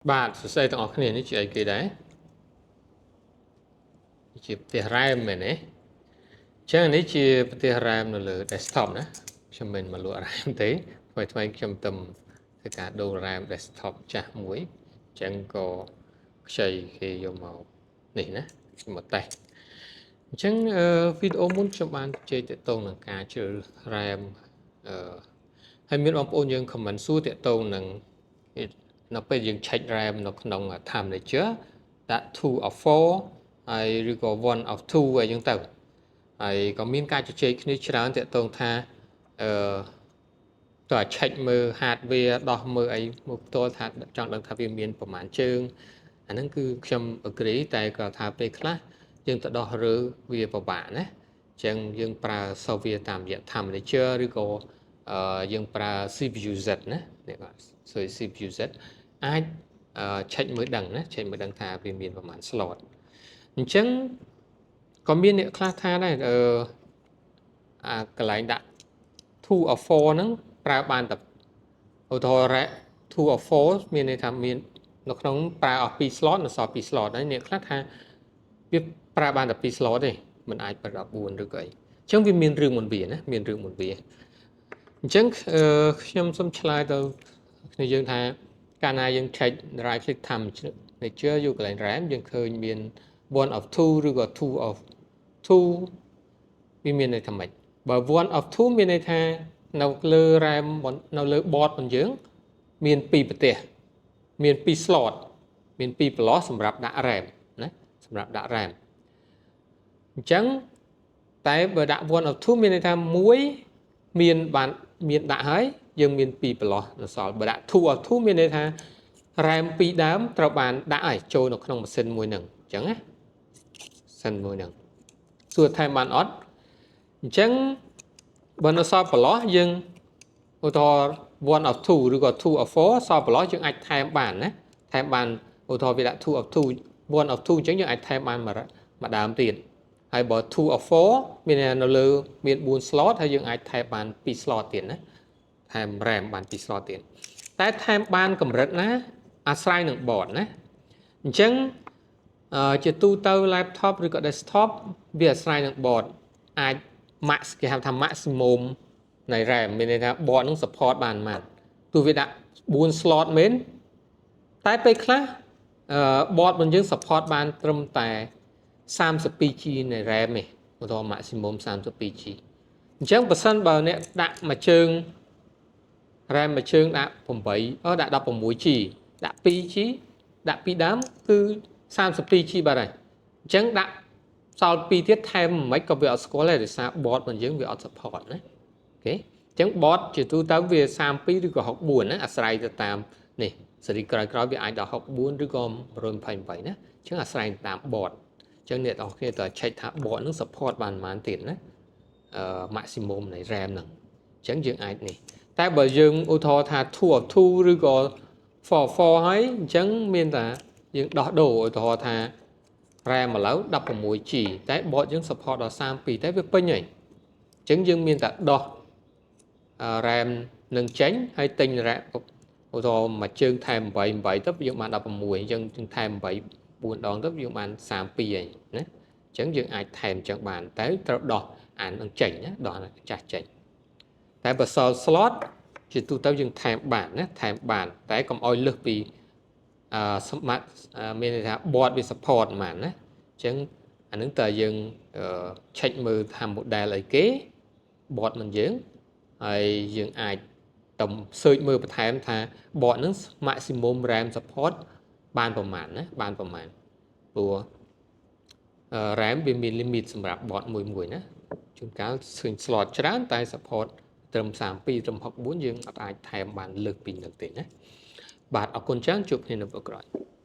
បាទសួស្តីទាំងអស់គ្នានេះជាអីគេដែរនេះជាផ្ទះ RAM មែនទេអញ្ចឹងនេះជាផ្ទះ RAM នៅលើ desktop ណាខ្ញុំមិនមកលក់ RAM ទេថ្មីថ្មីខ្ញុំទំធ្វើការដូរ RAM desktop ចាស់មួយអញ្ចឹងក៏ខ្ចីគេយកមកនេះណាខ្ញុំមកតេស្តអញ្ចឹងវីដេអូមុនខ្ញុំបានជជែកទាក់ទងនឹងការជ្រើសរើស RAM អឺហើយមានបងប្អូនយើង comment សួរទាក់ទងនឹងនៅពេលយើង check RAM នៅក្នុង Task Manager ដាក់2 of 4ហើយឬក៏1 of 2អីចឹងទៅហើយក៏មានការជជែកគ្នាច្រើនទាក់ទងថាអឺតើ check មើល hardware ដោះមើលអីមកផ្ទាល់ថាចង់ដឹងថាវាមានប្រមាណជើងអាហ្នឹងគឺខ្ញុំ agree តែក៏ថាពេលខ្លះយើងទៅដោះរើវាពិបាកណាអញ្ចឹងយើងប្រើ software តាមរយៈ Task Manager ឬក៏យើងប្រើ CPU Z ណានេះបាទ sorry CPU Z អាច check មើលដឹងណា check មើលដឹងថាវាមានប្រមាណ slot អញ្ចឹងក៏មានអ្នកខ្លះថាដែរអឺអាកន្លែងដាក់2 of 4ហ្នឹងប្រើបានតែឧទាហរណ៍2 of 4មានន័យថាមាននៅក្នុងប្រើអស់2 slot នៅសល់2 slot ហើយអ្នកខ្លះថាវាប្រើបានតែ2 slot ទេมันអាចប្រើ14ឬក៏អីអញ្ចឹងវាមានរឿងមុនវាណាមានរឿងមុនវាអញ្ចឹងខ្ញុំសូមឆ្លើយទៅគ្នាយើងថាកាលណាយើង check right click Task Manager យកកន្លែង RAM យើងឃើញមាន1 of 2ឬក៏2 of 2វាមានន័យថាម៉េចបើ1 of 2មានន័យថានៅលើ RAM នៅលើ board របស់យើងមាន2ប្រទេសមាន2 slot មាន2ប្រឡោះសម្រាប់ដាក់ RAM ណាសម្រាប់ដាក់ RAM អញ្ចឹងតែបើដាក់1 of 2មានន័យថា1មានបានមានដាក់ហើយយើងមាន2ប្រឡោះនៅសល់បើដាក់2 of 2មានន័យថា RAM 2ដើមត្រូវបានដាក់ឲ្យចូលនៅក្នុងម៉ាស៊ីនមួយហ្នឹងអញ្ចឹងណាម៉ាស៊ីនមួយហ្នឹងសួរថែមបានអត់អញ្ចឹងបើនៅសល់ប្រឡោះយើងឧទាហរណ៍1 of 2ឬក៏2 of 4សល់ប្រឡោះយើងអាចថែមបានណាថែមបានឧទាហរណ៍វាដាក់2 of 2 1 of 2អញ្ចឹងយើងអាចថែមបានមួយមួយដើមទៀតហើយបើ2 of 4មាននៅលើមាន4 slot ហើយយើងអាចថែមបាន2 slot ទៀតណាថែម RAM បាន2 slot ទៀតតែថែមបានកម្រិតណាអាស្រ័យនឹង board ណាអញ្ចឹងជាទូទៅ laptop ឬក៏ desktop វាអាស្រ័យនឹង board អាច max គេហៅថា maximum នៃ RAM មានន័យថា board នឹង support បានប៉ុន្មានទោះវាដាក់4 slot មែនតែពេលខ្លះអឺ board របស់យើង support បានត្រឹមតែ 32G នៃ RAM ទេឧទាហរណ៍ maximum 32G អញ្ចឹងបើសិនបើអ្នកដាក់មួយជើង RAM មួយជើងដាក់8អឺដាក់ 16G ដាក់ 2G ដាក់2ដើមគឺ 32G បាត់ហើយអញ្ចឹងដាក់សល់2ទៀតថែមមិនក៏វាអត់ស្គាល់ដែរដោយសារ board របស់យើងវាអត់ support ណាOK អញ្ចឹង board ជាទូទៅវា32ឬក៏64ណាអាស្រ័យទៅតាមនេះស៊េរីក្រោយៗវាអាចដល់64ឬក៏128ណាអញ្ចឹងអាស្រ័យតាម board អញ្ចឹងអ្នកទាំងអស់គ្នាត្រូវ check ថា board ហ្នឹង support បានប៉ុន្មានទៀតណាអឺ maximum នៃ RAM ហ្នឹងអញ្ចឹងយើងអាចនេះតែបើយើងឧទាហរណ៍ថា2 of 2ឬក៏4 4ហើយអញ្ចឹងមានតែយើងដោះដូរឧទាហរណ៍ថា RAM ឥឡូវ 16G តែ board យើង support ដល់32តែវាពេញហើយអញ្ចឹងយើងមានតែដោះ RAM នឹងចេញហើយទិញ RAM ឧទាហរណ៍មួយជើងថែម8 8ទៅយើងបាន16អញ្ចឹងយើងថែម8 4ដងទៅយើងបាន32ហើយណាអញ្ចឹងយើងអាចថែមអញ្ចឹងបានតែត្រូវដោះអានឹងចេញណាដោះចាស់ចេញតែបើសល់ slot ជាទូទៅយើងថែមបានណាថែមបានតែកុំឲ្យលើសពីអឺ smart មានន័យថា board វា support ហ្មងណាអញ្ចឹងអានឹងតើយើង check មើលថា model អីគេ board មិនយើងហើយយើងអាចតំ search មើលបន្ថែមថា board ហ្នឹង maximum RAM support បានប្រមាណណាបានប្រមាណព្រោះ RAM វាមាន limit សម្រាប់ board មួយមួយណាជួនកាលឃើញ slot ច្រើនតែ support ត្រឹម32ត្រឹម64យើងអត់អាចថែមបានលើសពីនឹងទេណាបាទអរគុណច្រើនជួបគ្នានៅវគ្គក្រោយ។